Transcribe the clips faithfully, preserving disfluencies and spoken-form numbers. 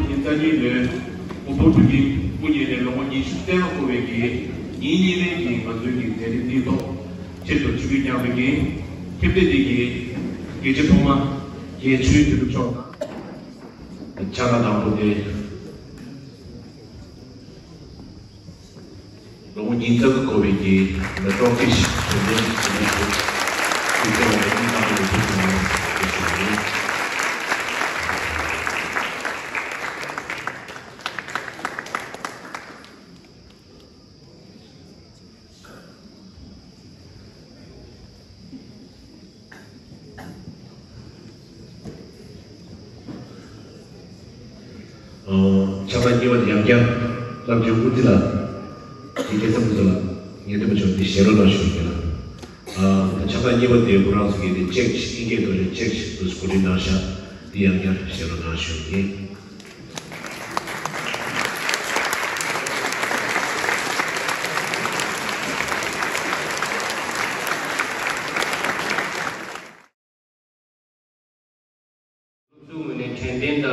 ཉིན་ཐ་གཉིས་ལོའི་དབུལ་ཕོངས་དྲུག་གི་སྐུ་ཉིད་ནས་ལོ་ངོ་ཉི་ཤུ་རྩ་ལྔ་འཁོར་བའི་གི་ཉིན་གཉིས་རིང་གི་ང་ཚོའི་གི་མཛད་རིམ་འདིའི་ཐོག་ཆེད་དུ་ཆིབས་བསྒྱུར་བསྐྱངས་པའི་གི་ཁྱབ་སྤེལ་འདི་གི་དགེ་ཆེ་ཐོག་མ་རྒྱལ་ཆུའི་དུས་ཆོག་ཕྱག་ལ་དང་པོ་དེ། ལོ་ངོ་ཉིས་རྩ་ལྔ་འཁོར་བའི་གི་ལ་ཀྲོག་ཀིཤ་དོན་ལྡན་གྱི་ནས་ཤོག །དེ་ཚོ་ལ་ཡིན་ནམ་ལ་ཐུག་སོང་ཞུ་ཞུ་ཡིན། ཕྱག་ལེན་གཉིས་པ་དེ་ཡང་བསྐྱར་བླ་བརྒྱུད་དབུ་རྩེ་ལགས་ཀྱི་སྐལ་བཟང་ཕུན་ཚོགས་ལགས་ངས་འདོན་པ་བྱུང་སྟེ་ཞལ་རོགས་གནང་ཞུ་གི་ལགས། ཕྱག་ལེན་གཉིས་པ་དེ་ཁོ་རང་ཚོ་གིས་དེ་ཅེཀ་ཨིན་སྐད་ཐོག་ནས་ཅེཀ་དུ་གོ་སྒྲིག་གནང་ཤག །དེ་ཡང་བསྐྱར་ཞལ་རོགས་གནང་ཞུ་གི་ཡིན། སློབ་ཟུར་ངོས་ནས་དྲན་རྟེན་དང་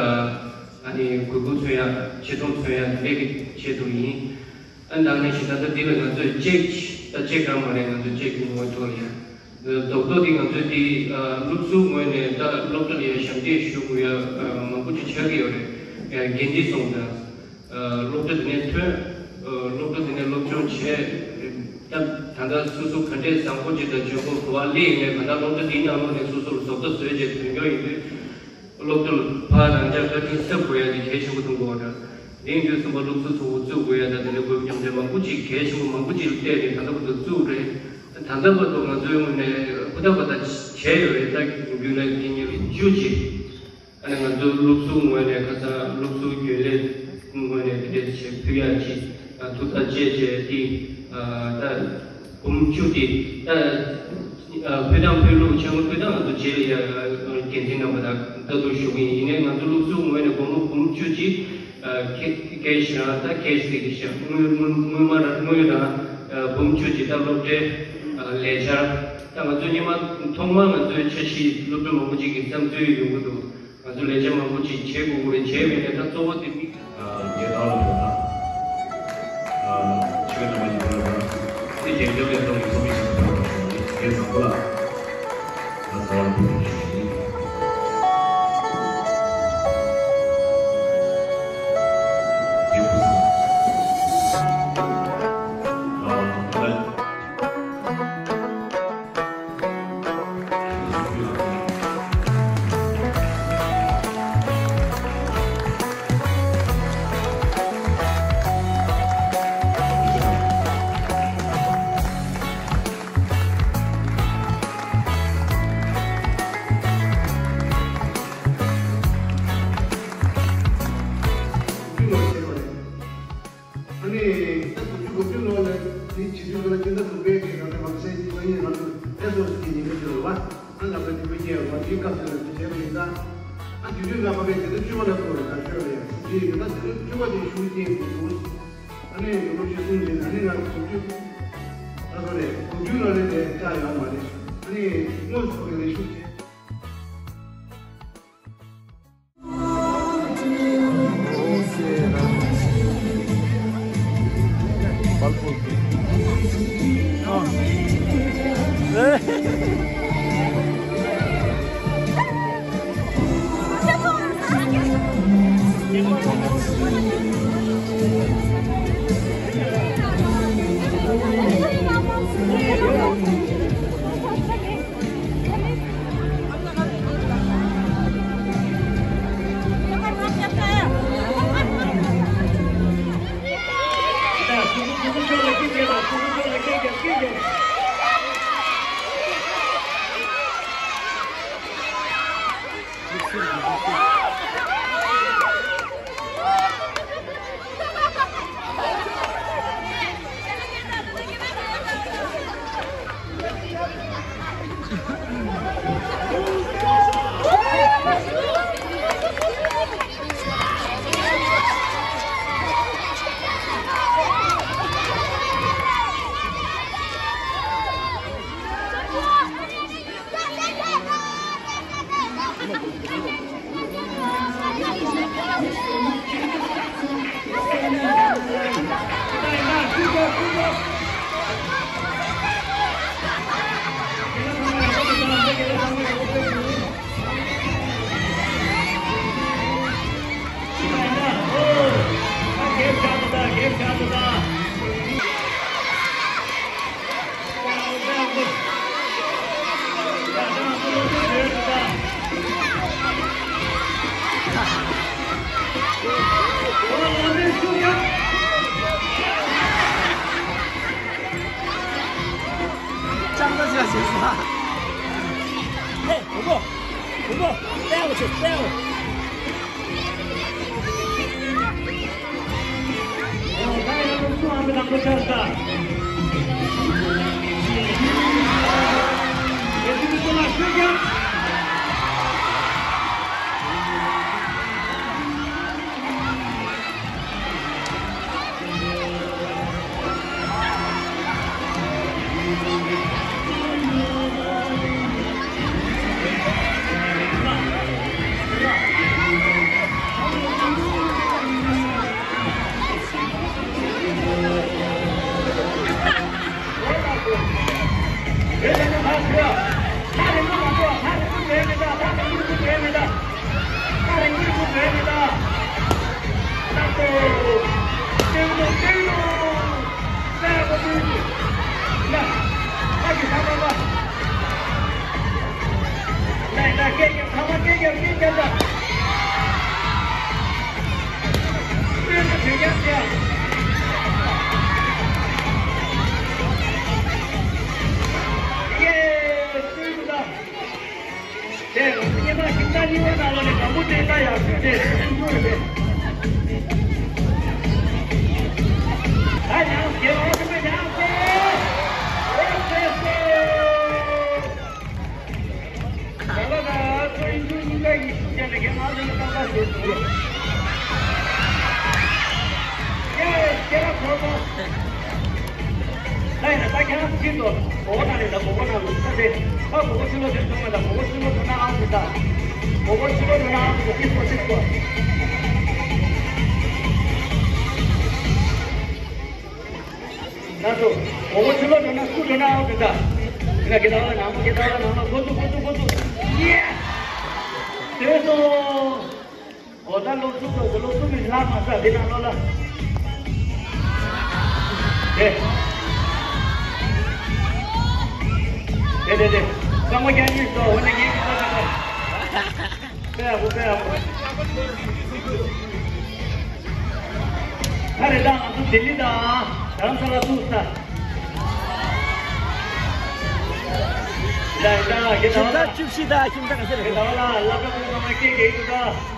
ཨ་ནི་གོས་སྐུ་མཚོན་ཡ་ཆེ་མཐོང་མཚོན་ཡ་དེ་འདྲའི་གི་ཆེད་དུ་ཡིན། ཨ་ནང་ནས་ཞིག་ད་ལྟ་འདི་ལ་ང་ཚོས་ཅེཀ་ད་ཅེཀ་རང་མ་རེད། ང་ཚོས་ཅེཀ་གི་ངོ་ཐོག་ལ་ཡ་རྡོག་རྡོག་འདི་ང་ཚོས་འདི་སློབ་ཟུར་ངོས་ནས་ད་སློབ་གྲྭ་ལ་ཡ་ཞབས་འདེགས་ཞུ་དགོས་ཡ་མང་པོ་ཅིག་ཆགས་ཀྱི་ཡོད་རེད། འགན་འཁྲི་སོང་ཙང་། སློབ་གྲྭ་དེ་ནས་ཐོན། སློབ་གྲྭ་དེ་ནས་སློབ་སྦྱོང་བྱས། ད་ད་ལྟ་སོ་སོ་ག་འདྲས་བཟང་པོ་ཅིག་དང་འཇོན་པོ་ག་བ་སླེབས་ཡོད་མེད་ག་ད་སློབ་གྲྭ་དེའི་ནང་ལོགས་ནས་སོ་སོར་བཟོ་ལྟ་བཟོས་རྗེས་ཐོན་སྐྱོང་ཡིན་དུས། སློབ་གྲྭ་ལ་ཕར་རང་འཇགས་བཀའ་དྲིན་གསབ་དགོས་ཡ་དེ་གལ་ཆེན་པོ་མཐོང་གི་ཡོད་རེད། དེ་ཡིན་དུས་གསུམ་པ་སློབ་གསོ་ཚོགས་པ་བཙུགས་དགོས་ཡ་ད་དེ་འདྲ་དགོས་མཁན་དེ་མང་པོ་ཅིག་གལ་ཆེན་པོ་མང་པོ་ཅིག་ལ་བལྟས་ཏེ་ད་ལྟ་བར་དུ་བཙུགས་རེད། ད་ལྟ་བར་དུ་ང་ཚོའི་ངོས་ནས་ཧུར་ཐག་པ་ད་བྱས་ཡོད་རེད། ད་རྒྱུན་ལས་དེ་ཉིན་རེ་བཅུ་ཅིག་ཨ་ནི་ང་ཚོ་སློབ་ཟུར་ངོས་ནས་ཁ་སང་སློབ་ཟུར་རྒྱུན་ལས་ངོས་ནས་དེ་འདྲས་བྱེད་ཕུལ་ཡག་ཅིག་ཐུགས་ཐག་བཅད་བྱས་ཏེ་ད་འབུམ་བཅུ་དེ་ད་ཕུལ་སྟངས་ཕུལ་ལུགས་ཆེན་པོ་ཕུལ་སྟངས་ང་ཚོ་རྗེས་ལ་ཡ་འགན་འཛིན་རྣམ་པ་དང་ལྟ་རྟོག་ཞུ་གི་ཡིན། ཡིན་ནའི་ང་ཚོ་སློབ་ཟུར་ངོས་ནས་སྒོར་མོ་འབུམ་བཅུ་ཅིག་ཁེ་ཁེ་ཤི་རང་ད་ཁེ་ཤི་ཟེར་གི་ཤག་དངུལ་དངུལ་དངུལ་མ་རང་དངུལ་རང་འབུམ་བཅུ་ཅིག་ད་སློབ་གྲྭའི་ལས་འཆར་ད་ང་ཚོ་སྔོན་མ་ཐོག་མར་ང་ཚོའི་འཆར་གཞི་སློབ་ཕྲུག་མང་པོ་ཅིག་གི་བསམ་ཚུལ་ཡོང་གི་འདུག་ང་ཚོ་ལས་བྱེད་མང་པོ་ཅིག་བྱེད་དགོས་ཀྱི་རེད། བྱས་པས་ན་ད་གཙོ་བོ་དེ་མི། རྒྱལ་དར་ལ་ཕེབས་དང་། ཆོས་རྣམ་པ་ཡིན་པར་དང་། དེ་རྒྱལ་ལྗོངས་ལས་ཐོག་གི་ཚོགས་མི་ཞིག་ཏུ་ཕེབས་པར་ཞུ་བའི་རྒྱལ་བཟང་པོ་ལ། ང་ཚོ་བར་ཕེབས་པར་ཞུ་བ་ཡིན། རྒྱལ་བུ་བཟང་། ཨ་ནི་ད་དགུ་བཅུ་གོ་བཅུ་ལོ་ལ་དེ་བྱེད་དུས་ལ་སྤྱི་ཟླ་དྲུག་པའི་གི་ནང་ནས་ལམ་སེང་གི་ཐོན་ཡིན་ལམ་དུ་ཨེ་སོ་སི་གི་ཉིན་མོ་ཞིག་རེད་བ། ཨ་ང་ཚོ་དེ་བོད་རྒྱལ་བ་དེའི་སྐབས་སུ་ལ་དེ་བྱས་པ་ཡིན་ད། ཨ་དུས་དུས་ང་ཕ་གིའི་དེ་ཚོ་བཅུ་པ་ལ་ཕུལ་བ་རེད། ད་ཤོད་རེད་ཡ་དེ་ཡིན་ད་དེ་ཚོ་བཅུ་པ་དེ་ཞུ་རྐྱེན་དགོས་འདུག་ཨ་ནི་ང་ཚོ་ཞུ་གསུང་བྱས་ནས་ཨ་ནི་ང་དགུ་བཅུ། ད་སོ་རེད་དགུ་བཅུ་ལོ་རེད་དེ་བཅག་ཡོད་མ་རེད། ཨ་ནི་དངོས་སུ་ཕ་གི་ལས་ཞུགས་བྱས། ལྕགས་རྟ་ཆགས་ཤིག་ཟ། ཧེ། བུ་མོ། བུ་མོ། སྤེལ་བ་ཆེ། སྤེལ་བ། དེ་སྔོན་མ་ཤིང་རྟ་གཉིས་པ་ནང་ལོགས་ནས་དང་པོ་དེ་ལྟ་ཡག་ཤོས་དེ་སུ་རེད་པས། ད་ཡང་དགེ་བ་ཆེན་པོ་ཡང་སེ། ཨེ་སེ་སེ། ད་ལ་ད་ཚོ་ཡིན་ཚུལ་གཉིས་ཀ་ཡིན་ཤུགས་བརྒྱབ་ནས་དགེ་མང་ཚོ་ལ་བསམ་པ་བཟོས་ཐུབ་ཡོད། ཡ་སྐྱེ་རབས་གོང་མ། ལྷ་ཡིན་ན་ད་ཁྱེད་རང་ཚོ་ཁྱེད་ཚོ་སྒོ་ནང་ནས་ད་སྒོ་ནང་ལ་ད་དེ་ད་སྒོ་ཕྱི་ལོགས་དེ་སོང་མ་ད་སྒོ་ཕྱི་ལོགས་འགྲོ་ན་ཨང་དེ་ད། སྒོ་ཕྱི་ལོགས་འགྲོ་ན་ཨང་དེ་ད་ཏིག་ཏོ་ཏིག་ཏོ། ན་ཚོ་སྒོ་ཕྱི་ལོགས་འགྲོ་ན་སུ་འགྲོ་ན་ཨང་དེ་ད། ང་གི་ད་ལ་ནང་མ་གི་ད་ལ་ནང་མ་འགོ་ཚུགས་འགོ་ཚུགས་འགོ་ཚུགས། ཡེ། དེ་སོང་། འོ་ད་སློབ་ཟུར་ཚོ་སློབ་ཟུར་གྱི་ལྷག་མ་ས་འདི་ནང་ལོགས་ལ། དེ། དེ་དེ་དེ། སྐར་མ་བརྒྱ་གཉིས་སོ་འོ་ན་ངེད་ཀྱི་ས་ས་ས། དཔེ་ཡག་པོ་དཔེ་ཡག་པོ། ད་རེས་ད་ང་ཚོ་ལྡི་ལི་དང་རྡ་རམ་ས་ལ་ཚུགས་ས། ད་ད་གེ་ད་ཁྱིམ་ཚང་བཅུ་བཞི་དང་ཁྱིམ་ཚང་ག་ཚོད་རེད། དེ་ད་ལ་ལ་ད་ཚོ་ཚང་མ་སྐད་རྒྱག་གི་འདུག་ད།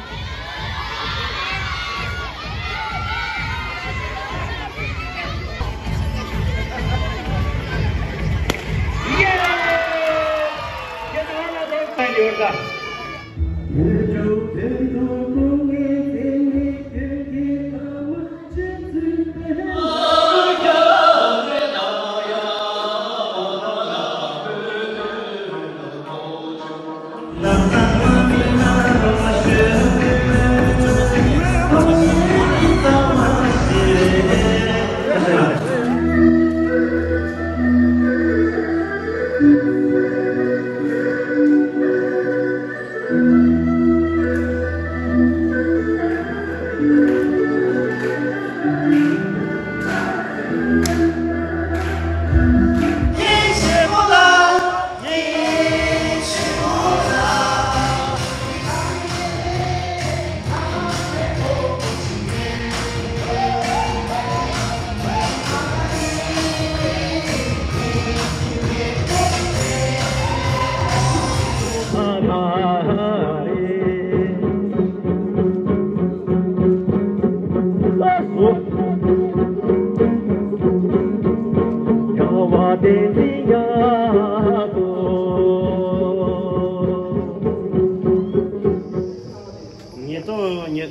ཉེ་དོ་ཉེ།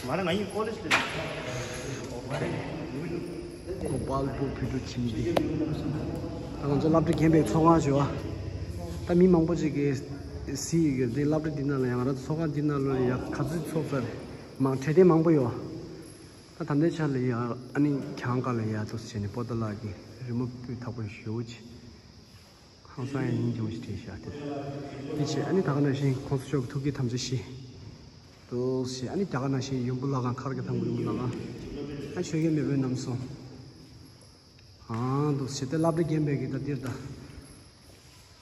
མ་རེད། ང་ཡིན་ཀོ་ལེཇ་དེ། གོ་པལ་པུར་ཕི་ཏུ་ཆིང་དི། ད་ང་ཚོ་སློབ་གྲྭ་རྒན་པའི་ཚོགས་ཁང་ཞུ་བ། ད་མི་མང་པོ་ཅིག་གིས་གཟིགས་ཡོད་ཀྱི་རེད། སློབ་གྲྭ་འདི་ནང་ལ་ཡང་ང་རང་ཚོ་ཚོགས་ཁང་འདི་ནང་ལོ་ཡ་ག་ཚོད་ཚོགས་ས་རེད། མང་གྲས་དེ་མང་པོ་ཡོད། ད་ད་ལྟའི་ཆ་ལ་ཡ་ཨ་ནི་གྱང་ཁ་ལ་ཡ་ཐུག་བྱས་ནས་པོ་ཏ་ལགས་ཀྱིས་རི་མོ་སྤུས་དག་པོ་ཞེ་པོ་ཅིག་ཧང་སང་ཡང་སྙིང་རྗེ་མོ་ཞིག་བྲིས་ཤག་དེར། དེ་བྱས་ཨ་ནི་ད་ག་ནང་བཞིན་གོང་ས་མཆོག་གི་ཐུགས་བསྐྱེད་ཐམས་ཅད་བཞེས། འདུག་སེ་ཨ་ནི་ད་ག་ནང་བཞིན་ཡུམ་བུ་བླ་སྒང་། མཁར་གྱི་ཐང་པོ་ཡུམ་བུ་བླ་སྒང་། ཨ་ཆོས་རྒྱལ་མེས་དབོན་རྣམ་གསུམ། ཨ་འདུག་སེ་དེ་སློབ་གྲྭ་རྒན་པའི་གི་ད་འདིར་ད།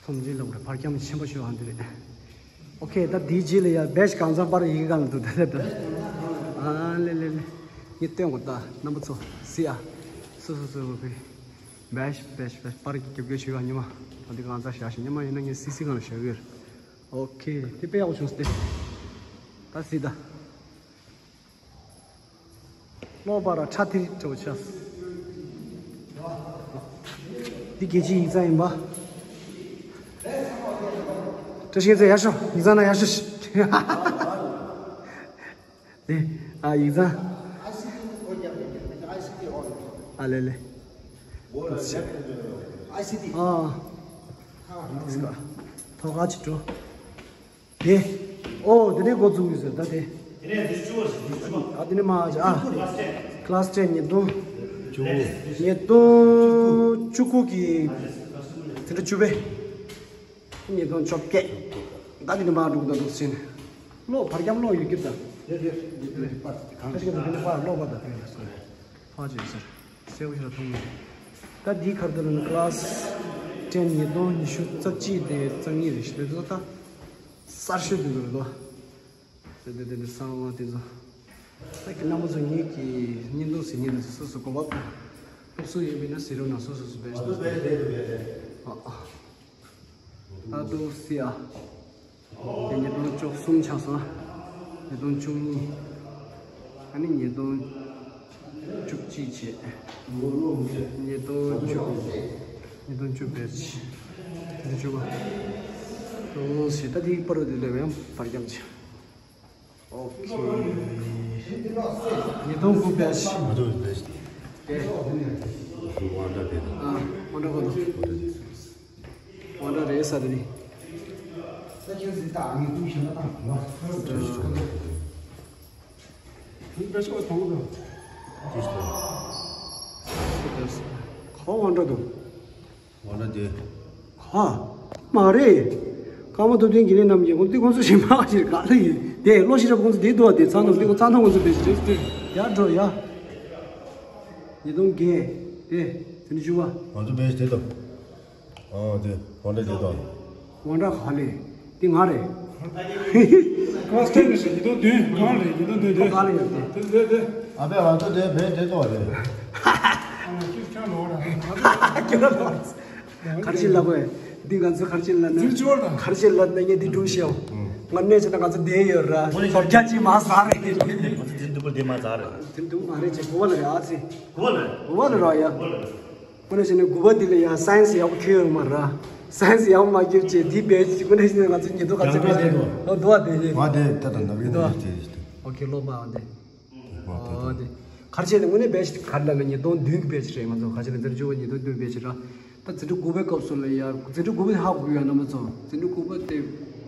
ཐུམ་ཅིག་ལ་བར་ཁྱམས་ཆེན་པོ་ཞིག་ཨ་འདི་རེད། ཨོ་ཁེ། ད་འདིའི་རྗེས་ལ་ཡ་བེ་ཤ་གང་ཚང་པར་ཡི་གེ་གང་ལ་འདུག་ད་ད་ད། ཨ་ལེ་ལེ་ལེ། ངས་སྟོན་གོ་ད་རྣམ་པ་ཚོ་སི་ཨ། སུ་སུ་སུ་སུ་སུ། བེ་ཤ་བེ་ཤ་བེ་ཤ་པར་གྱི་རྒྱབ་སྐྱོར་ཞུ་ཡ་ཉི་མ། ད་འདི་གང་ཚང་བཞག་ཞིག་ཉི་མ་ཡིན་ན་ངས་སི་སི་གང་ལ་བཞག་གི་རེད། ཨོ་ཁེ། དེ་དཔེ་ཡག་པོ་བྱུང་སྟེ། ད་སྲིད་ད། ཀློག་པ་ར་ཁྲ་ཐིར་འདྲ་བོ་ཆགས། འདི་རྒྱལ་སྤྱིའི་ཡིག་ཚང་ཡིན་པ། བཀྲ་ཤིས་ཚེ་ཡར་ཤོག་ཡིག་ཚང་ནང་ཡར་ཤོག་དེ། ཨ་ཡིག་ཚང་། ཨ་ལེ་ལེ། ཨ། ཐོག་ཁ་ཅིག་འགྲོ། དེ། ཨོ་དེ་ནས་འགོ་བཙུགས་ཡོད་ཟེར་ད་དེ། དེ་ནས་དེ་བཅུ་བ་ཞིག་བཅུ་བ། ཨ་དེ་ནས་མ་ཨ་ཅག་ཨ། ཀླ་སི་ཊེན་ཉིས་སྟོང་། བཅུ་དགུ། ཉིས་སྟོང་བཅུ་དགུ་གི་དེ་འདྲ་བཅུ་པའི། ཉིས་སྟོང་བཅོ་བརྒྱད། ད་དེ་ནས་མ་འགྲོ་གི་ད་འདུག་ཟེར་ནས། ཀློག་བར་ཁྱམས་ཀློག་ཡོད་ཀྱི་ད། དེ་དེ་དེ་དེ་པར་གང་ཞིག་དེ་དེ་ནས་པར་ཀློག་པ་ད་དེ་ནས་སོང་། ཕ་ཅེ་ཟེར། གསལ་པོ་ཞིག་ལ་མཐོང་མེད། ད་འདིའི་ཁར་དུ་ལ་ནི་ཀླ་སི་ཊེན་ཉིས་སྟོང་ཉི་ཤུ་རྩ་གཅིག་དེ་རྩ་གཉིས་རེད་ཤི་དེ་ཚོ་ད་གསར་ཤོས་དེ་ཚོ་རེད་དོ། དེ་དེ་དེ་དེ་གསང་བ་དེ་ཚོ། ད་ཁྱེད་རྣམ་པ་ཚོ་ངེད་ཀྱི་བརྙན་ཐུང་གཟིགས་མཁན་དེ་ཚོ་སོ་སོ་གོ་བ་ཕུག་སུ་ཡོད་པས་ན་གཟིགས་རོགས་གནང་། སོ་སོ་སོ་བེད་སྤྱོད་ཨ་ཨ། ད་དུ་སི་ཨ། དེ་ཉིས་སྟོང་བཅུ་གསུམ་ཆགས་སོང་། ཉིས་སྟོང་བཅུ་གཉིས། ཨ་ནི་ཉིས་སྟོང་བཅུ་གཅིག་བྱས། ཉིས་སྟོང་བཅུ། ཉིས་སྟོང་བཅུ་བེད། དེ་བཅུ་པ། དུ་སི་ད་དེའི་པར་དེ་ལས་ཡང་བར་ཀྱང་བྱས། ཨོ་ཁེ། ཉིས་སྟོང་དགུ་བེད། ང་ཚོ་བེད། དེ། དབང་གྲགས་དེ་དང་། ཨ། དབང་གྲགས་གོ་དང་། དབང་གྲགས་དེ་དང་། དབང་གྲགས་རེད་ས་དེ་ནི། ད་ཁྱོད་ཟིག་ད་ངས་ཀུན་ཤེས་ན་ད་ང་། ཁོང་དཔེ་ཆ་མཐོང་གི་འདུག་ཅི་ཞིག་ད། ཁོ་དབང་གྲགས་འདུག་དབང་གྲགས་དེ། ཧ། མ་རེད། ཀརྨ་ཐུབ་བསྟན་དགེ་ལེགས་རྣམ་རྒྱལ་ཁོང་འདི་ཁོང་ཚོ་ཞིག་མ་ཞིག་ག་ལ་ཡིན། དེ་བློ་ཞིག་ར་ཁོང་ཚོ་དེ་འདུག་དེ་ཚང་ཐང་འདི་ཁོང་ཚང་ཐང་ཁོང་ཚོ་དེ་ཞིག་དེ་ཡར་འགྲོ་ཡ། ཉིས་སྟོང་བརྒྱད། དེ་དེ་ནི་བཅུ་པ། ང་ཚོ་བེད་དེ་དང་། ཨ་དེ་དབང་གྲགས་དེ་དང་། དབང་གྲགས་ག་ལེ། དེ་ང་རེད། ཀོ་སི་ཊེན་ནི་ཞིག་ཉིས་སྟོང་བདུན་གང་རེད། ཉིས་སྟོང་བདུན་དེ། ག་ལེ་ཡོད་དེ། དེ་དེ་དེ། ཨ་ཕས་ང་ཚོ་དེ་བེད་དེ་དང་རེད། ཁྱོད་ཁྱོད་ལོག་ར། ཁྱོད་ལོག་ག་རེ་བྱེད་ལབ་དགོས། འདི་ང་ཚོས་ག་རེ་བྱེད་ལབ་ན། འཛིན་སྐྱོར་དང་། ག་རེ་བྱེད་ལབ་ན་ངས་འདི་སྒྲུང་བཤད་འོ། ང་གནས་ཆེ་ན་ང་ཚོ་བསྡད་ཡོད་ར། ལོ་བརྒྱ་ཅིག་མ་ཟ་རེད། ང་ཚོ་འཛིན་སྡུག་པོ་བསྡད་མ་ཟ་རེད། འཛིན་སྡུག་མ་རེད་ཅེས་གོ་བ་ལ་རེད་ཨ་ཙི། གོ་བ་ལ་རེད། གོ་བ་ལ་ར་ཡ། གོ་བ་ལ་རེད། དངོས་གནས་བྱས་ན་དགུ་པ་འདི་ལ་ཡ་སའེན་སི་ཡག་པོ་ཁྱོན་ཡོད་མ་རེད། སའེན་སི་ཡག་པོ་མ་ཁྱོན་བྱས་འདི་བས་དངོས་གནས་བྱས་ན་ང་ཚོ་ཉིན་ཐོ་ག་ཚོད་ཡང་བསྡད་འདུག་འདུག་བ་བསྡད་ཡོད། ང་དེ་ད་ད་ནམ་ཡིན་འདུག་བ། དེ་ཨོ་ཁེ་ལོ་པ་འདི། ཨོ་དེ། ག་རེ་བྱས་ནས་དངོས་གནས་བེད་ག་རེ་ལབ་ན་ཉིས་སྟོང་བདུན་གྱི་བེད་རེད། ང་ཚོ་ག་རེ་བྱས་ན་འཛིན་གྲྭ་བཅུ་པ་ཉིས་སྟོང་བདུན་བེད་རེད། ད་འཛིན་གྲྭ་དགུ་པའི་སྐབས་སུ་ལ་ཡ་འཛིན་གྲྭ་དགུ་པ་དེ་ཧ་གོ་ཡ་རྣམ་པ་ཚོ། འཛིན་གྲྭ་དགུ་པ་དེ་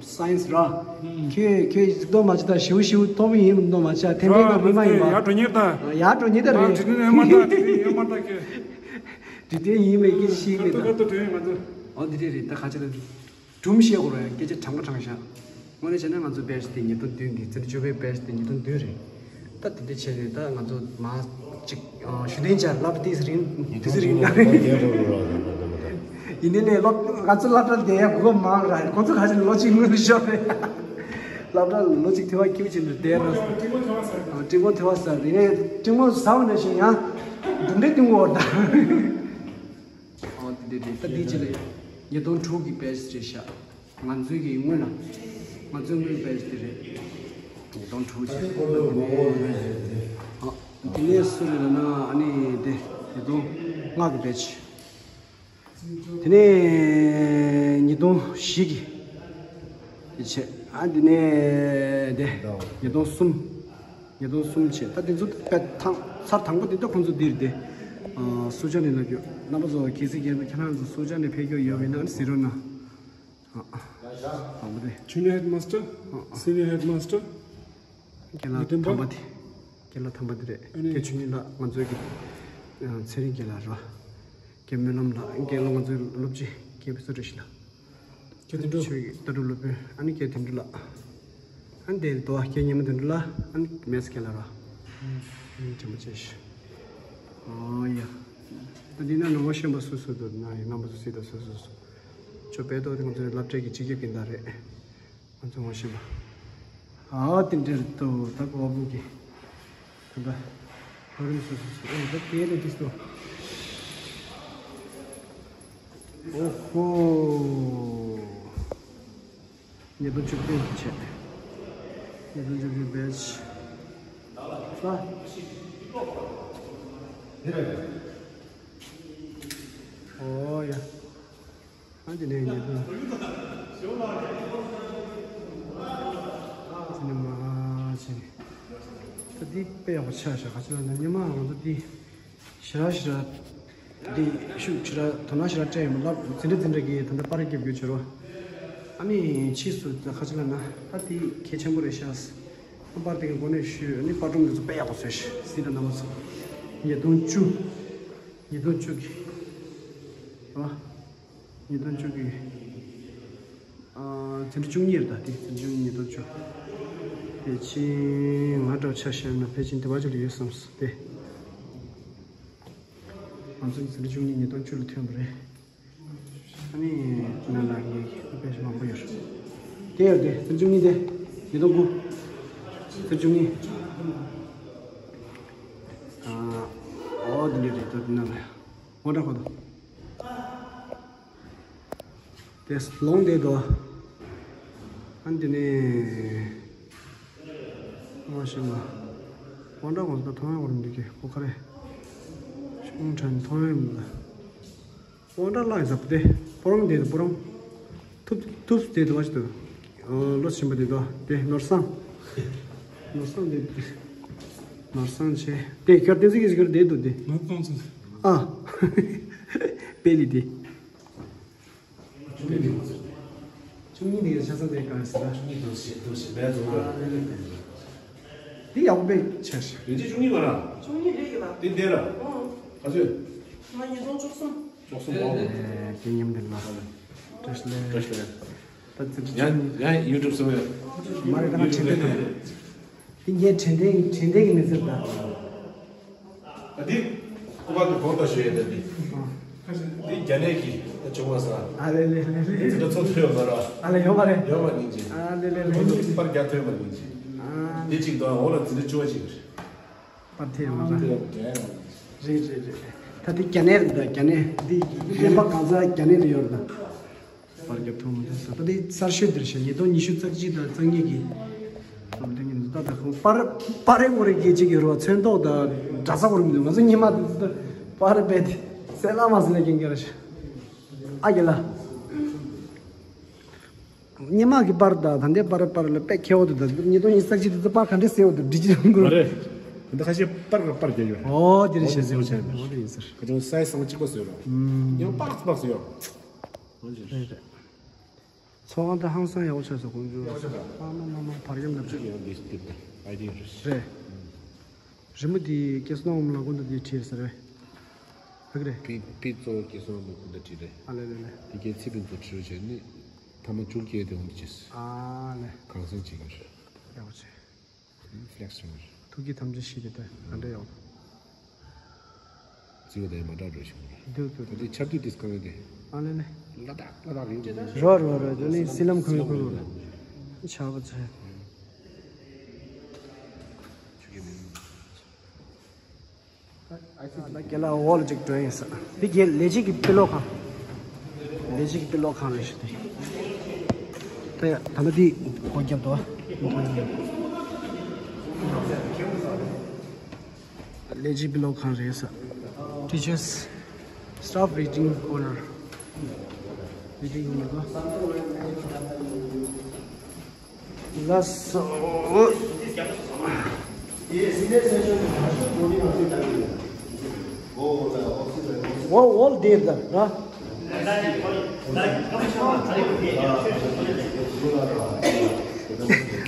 སའེན་སི་ར། ཁྱོད་ཁྱོད་གཟིགས་མདོག་མ་བྱེད་ད་ཞེ་པོ་ཞེ་པོ་མཐོ་པོ་ཡིན་མདོག་མ་བྱེད། ཐེམ་པའི་ཀ་མི་མ་ཡིན་པ། ཡར་འགྲོ་ཉེ་ད། ཡར་འགྲོ་ཉེ་ད་རེད། འཇིག་རྟེན་ཡིན་མ་ད་དེ་ཡིན་མ་ད་ཁྱོད། འཇིག་རྟེན་ཡིན་མེད་ཀྱི་ཤེས་མེད་ད། ཨོ་འདི་འདྲས་རེད། ད་ག་ཅི་ལ་སྒྲུང་བཤད་དགོས་རེད། སྐད་ཆ་དྲང་པོ་དྲང་བཞག་དངོས་གནས་བྱས་ན་ང་ཚོ་བེད་དེ་ཉིས་སྟོང་བདུན་གྱི་འཛིན་གྲྭ་བཅུ་པའི་བེད་དེ་ཉིས་སྟོང་བདུན་རེད། ད་དེ་འདྲས་བྱས་ནས་ད་ང་ཚོ་མ་གཅིག་ཞུ་དན་ཅར་ལབ་ཏིས་རིང་དུས་རིང་ཡིན་ནི་ལས་སློབ་ང་ཚོ་སློབ་གྲྭ་བསྡད་ཡ་དགོས་མང་ར། ཁོང་ཚོ་ག་ཅི་ལ་ལོ་གཅིག་སྔོན་ལ་ཤོར་རེད། སློབ་གྲྭ་ལོ་གཅིག་ཐེ་བ་ཁྱིམ་ཆེན་དུ་བསྡད་ར། སྤྲིན་ཕུང་ཐེ་བ་ཟ་ཡིན་ནའི་སྤྲིན་ཕུང་ཟ་བ་ནས་བཞིན་ཡང་འབྲུམ་འདྲེ་ཐུང་བོར་ད། ཨོ་དེ་དེ་དེ་ད་འདི་ཅི་ལས་ཉིས་སྟོང་དྲུག་གི་བེད་རེད་ཤག་ང་ཚོའི་གི་སྔོན་ལ། ང་ཚོའི་སྔོན་བེད་དེ་རེད། ཉིས་སྟོང་དྲུག་ཅེས། ནས་སུ་རེད་ལབ་ན་ཨ་ནི་དེ་ཉིས་སྟོང་ལྔ་གི་བེ་ཆི། དེ་ནས་ཉིས་སྟོང་བཞི་གི་དེ་བྱས། ཨ་དེ་ནས་དེ་ཉིས་སྟོང་གསུམ། ཉིས་སྟོང་གསུམ་བྱས། ད་དེ་ཚོ་དཔེ་ཐང་ཚར་དང་པོ་དེ་ད་ཁོང་ཚོ་འདིར་དེ། ཨ་སུ་ཇཱ་ནས་ལབ་རྒྱུ། རྣམ་པ་ཚོ་གལ་སྲིད་རྒན་པ་ཁྱེད་རང་ཚོ་སུ་ཇཱ་ནས་ཕེབས་རྒྱུ་ཡོད་པ་ཡིན་ན་ཨ་ནི་གཟིགས་རོགས་གནང་། ཨ་ཨ་དང་པོ་དེ། Junior headmaster, senior headmaster, རྒན་ལགས་དམ་པ་དེ། རྒན་ལགས་དམ་པ་དེ་རེད། རྒན་ཆོས་ཉིད་ལགས་ང་ཚོའི་གི་ཚེ་རིང་རྒན་ལགས་རེད་བ། རྒན་སྨོན་ལམ་ལགས། རྒན་ལགས་ང་ཚོའི་སློབ་སྤྱི་རྒན་བསོད་བཀྲ་ཤིས་ལགས། ཁྱེད་དོན་གྲུབ། ཆོས་ཀྱི་ལྟ་གྲུབ་སློབ་དཔོན་ཨ་ནི་ཁྱེད་དོན་གྲུབ་ལགས། ཨ་ནི་དེ་དོ་ཁྱེད་ཉི་མ་དོན་གྲུབ་ལགས། ཨ་ནི་མེས་རྒན་ལགས་རེད་བ། ཨ་ནི་དྲན་པ་ཆེ་ཞུ། ཨོ་ཡ། ད་འདི་ན་ནང་པ་ཤན་པ་སུ་སུ་འདུག་ན་ཡང་རྣམ་པ་ཚོ་སྲིད་དང་སོ་སོ་སོ། ཅོ་པའི་ཏོག་དེ་ང་ཚོའི་སློབ་གྲྭའི་གི་སྤྱི་ཁྱབ་སྤུན་ཟླ་རེད། ང་ཚོ་ངོ་ཤེས་པ། ཨ་དེ་འདྲ་རེད་དོ། ད་གོ་བ་ཀུན་གྱི་ད་ལྟ་ཧ་རིམ་སོ་སོ་སོ། ཨོ་ད་དེ་ལས་དེ་སོ། ཨོ་ཧོ། ཉིས་སྟོང་བཅུ་བདུན་བྱས། ཉིས་སྟོང་བཅུ་བདུན་བེ་ཆི། ལ། ཨོ་ཡ། ཨ་ཅེ་ནས་ཉེ་དུ། ཅེ་ནས་མ་ཅེ་ནས། ད་འདི་དཔེ་ཡག་པོ་ཆགས་ཤག་ཁ་ཅིག་ལ་ན་ཉི་མ་ང་ཚོ་འདི་ཞེ་དྲག་ཞེ་དྲག་འདི་ཤུགས་ཞེ་དྲག་དོ་སྣང་ཞེ་དྲག་སྤྲད་ཡོད་མ་རེད། འཛིན་གྲྭ་འཛིན་གྲྭ་གིས་ད་ལྟ་པར་རྒྱབ་རྒྱུ་བྱེད་རོགས། ཨ་ནི་ཕྱིས་སུ་ད་ཁ་ཅིག་ལ་ན་ད་འདི་གལ་ཆེན་པོ་རེད་ཤག་པར་དེ་གི་འགོ་ནས་ཞུས། ཨ་ནི་པར་སྒྲོམ་འདི་ཚོ་དཔེ་ཡག་པོ་བཟོས་ཤག་གཟིགས་དང་རྣམ་པ་ཚོ། ཉིས་སྟོང་བཅུ། ཉིས་སྟོང་བཅུ་གི། རེད་བ། ཉིས་སྟོང་བཅུ་གི། ཨ། འཛིན་གྲྭ་བཅུ་གཉིས་རེད་ད། དེ་འཛིན་གྲྭ་བཅུ་གཉིས་ཉིས་སྟོང་བཅུ། ཕལ་ཆེར་ང་འདྲ་བོ་ཆ་བཞག་ན་ཕལ་ཆེར་འདི་བ་ཅིག་ལ་ཡོད་བསམས་སོང་སྟེ། ང་ཚོ་འཛིན་གྲྭ་བཅུ་གཉིས་ཉིས་སྟོང་བཅུ་ལ་ཐོན་པ་རེད། ཨ་ནི་ང་ལ་ངའི་དཔེ་ཞིག་མང་པོ་ཡོད་རེད། དེ་ཡོད་དེ་འཛིན་གྲྭ་བཅུ་གཉིས་དེ། ཉིས་སྟོང་དགུ། འཛིན་གྲྭ་བཅུ་གཉིས། ཨ། ཨོ་དེ་འདྲ་རེད་ད། དེ་ནང་ལ་ཡང་། དབང་གྲགས་ཁོ་ཐག་དེ་ལོང་དེ་དོ། ཨ་ནི་དེ་ནས། ཨ་ཤི་མ། དབང་གྲགས་ཁོ་ཐག་མཐོང་ཡོང་བར་འདུག་གི་ཁོ་ཁ་རེ། ཨུང་ཁྲན་མཐོང་ཡོང་མི་འདུག་དབང་གྲགས་ལགས་ཡིན་ཟབ་དེ། སྤོ་རོང་དེ་དོ་སྤོ་རོང་། ཐུབ་ཐུབ་དེ་དོ་བ་ཞིག་ཏུ། ལོ་ཆེན་པོ་དེ་དོ་དེ་ནོར་བཟང་། ནོར་བཟང་དེ། ནོར་བཟང་ཆེ། དེ་ཁྱོད་བསྟན་འཛིན་གྱི་ཞིག་གི་དེ་འདུག་དེ། ནོར་བཟང་ཆེ། ཨ། པེ་ལི་དེ། བཅུ་གཉིས་དེ་ཆ་ཚང་དེ་གང་ཟེར་ན། བཅུ་གཉིས་དུ་ཞེ་དུ་ཞེ་བའི་དུ་ར། དེ་ཡག་པོ་དཔེ་ཆེ་ཞིག་རེད། བཅུ་གཉིས་མ་ར། བཅུ་གཉིས་རེད་ཡོད་པ། དེ་འདི་ར། ཨོ། ག་ཚོད། ང་ཉིས་སྟོང་བཅུ་གསུམ། བཅུ་གསུམ་པོ། ཨེ་དེ་མཉམ་དེ་ལ། བཀྲ་ཤིས་བཀྲ་ཤིས། ད་ཙི་ཙི་ཡང་ཡང་ཡུ་ཊུབ་བཟོ་ཡོད། མ་རེད་ད་ང་དྲན་རྟེན་དང་། དེ་ངས་དྲན་རྟེན་དྲན་རྟེན་གྱི་མི་ཟེར་ད། ཨ་འདི་ཀོ་པ་གི་གོང་དུ་ཞུ་ཡས་ད་འདི། འདི་རྒྱ་ནད་ཀྱི་ད་བྱུང་བ་ས། ཨ་ལེ་ལེ་ལེ་ལེ། འཛིན་གྲྭ་ཚོ་ཐོས་ཡོད་མ་ར། ཨ་ལེ་ཡོད་མ་རེད། ཡོད་མ་ཡིན་ཅི། ཨ་ལེ་ལེ་ལེ། ཁོང་ཚོ་པར་རྒྱག་ཐོས་མ་ཡིན་ཅི། ཨ་འདི་གཅིག་དང་འོ་ལ་འཛིན་གྲྭ་བཅུ་བ་གཅིག་རེད། པར་ཐེ་ཡོད་མ་ར། རེད་རེད་རེད། ད་འདི་རྒྱ་ནད་རེད་ད་རྒྱ་ནད། འདི་གླེན་པ་གང་ཚ་རྒྱ་ནད་རེད་ཡོད་རེད་ད། པར་རྒྱབ་ཐུབ་མི་འདུག་ཟེར། ད་དེ་གསར་ཤོས་འདིར་བཤད། ཉིས་སྟོང་ཉི་ཤུ་རྩ་གཅིག་དང་རྩ་གཉིས་ཀྱི་ལམ་སྟོན་གྱི་འདུག་ད་ད་ཁོང་པར་པར་རེ་ངོ་རེ་སྐད་ཅིག་ཡོད་རོགས་ཚོན་མདོག་དང་འདྲ་ས་གོ་རིམ་འདུག་ང་ཚོ་ཉི་མ་འདི་པར་རེ་རྦད་དེ་གསལ་ལ་མ་གསལ་ལ་རྒྱན་རྒྱ་ར་ཤག་ཨ་རྒྱ་ལ། སྔོན་མ་གི་པར་དང་ད་ལྟའི་པར་པར་ལ་དཔེ་ཁྱད་པར་འདུག་ད་ཉིས་སྟོང་ཉི་ཤུ་རྩ་གཅིག་དེ་ཚོ་པར་ག་འདྲས་གསལ་བོ་འདུག་འབྲི་ཅི་རང་གོ། མ་རེད། ད་ཁ་ཤས་པར་ག་པར་རྒྱག་ཡོད་རེད། ཨོ་དེ་རེད་ཤག་ཟེར་བ་ཆགས་ཡོད་རེད། ཨོ་དེ་ཡིན་ཟེར། ཁ་ཅིག་སའི་སང་གཅིག་པ་བཟོས་རོགས། ཡང་པར་པར་བཟོས་ཡོད། རེད་རེད། ཚོགས་ཁང་དེ་ཧང་སང་ཡག་པོ་ཆགས་སོང་། དཀོན་མཆོག་ཡག་པོ་ཆགས་ད། ཨ་མ་མ་མ་བར་ཡམ་ལ་ཅིག་ཡང་འདི་འདི་འདི་ཨའི་ཌི་ཡ་རེད། རེད། རི་མོ་འདི་སྐལ་བཟང་སྣང་བ་མ་ལ་ཀུན་ཏུ་འདི་བྲིས་ཟེར་རེད། ཕ་གི་རེད། པི་པི་གཙོ་བོ་སྐལ་བཟང་སྣང་བ་མ་ལ་ཀུན་ཏུ་བྲིས་རེད། ཨ་ལེ་ལེ་ལེ། དེ་གའི་ཚེ་ཕུན་ཚོགས་བྲིས་རོགས་བྱས་ནི། ཐ་མ་མཇུག་སྐྱེལ་དེ་འོང་དུ་བྱས། ཨ་ལེ། གང་སེང་བྱེད་ཀྱི་རེད། ཡག་པོ་བྱས། ཕི་ལེག་སི་བྱུང་བ་རེད། ཐུགས་ཀྱི་དམ་བཅའ་བཞེས་ཏེ་ད་ག་འདྲ་ཡོང་། རྩིས་པ་དང་མ་འདྲ་འགྲོ་བྱུང་བ་རེད། འདུག་འདུག་ད་འདི་ཆབ་དུས་དུས་གང་ཡོད་དེ། ཨ་ལེ་ལེ། ལ་དྭགས་ལ་དྭགས་རིང་དུ། རོ་རོ་རོ་དེ་ནི་སི་ལམ་ཁུལ་ཁུལ་ཆགས་པ་ཚེ། ཆུ་གི་མིན། ད་རྒན་ལགས་འོག་ལ་ཅིག་འགྲོ་ཡིན་ས། འདི་རྒན་ལས་བྱེད་ཀྱི་དཔེ་ཀློག་ཁང་། ལས་བྱེད་ཀྱི་དཔེ་ཀློག་ཁང་རེད་ཤག་དེ། ད་ད་ལྟ་འདི་སྒོ་བརྒྱབ་འདུག་ཨ། ལས་བྱེད་པི་ལོ་ཁང་རེད་ས། Teachers, staff reading corner. Reading corner ག་ལགས་སོ། All, all there, the, huh?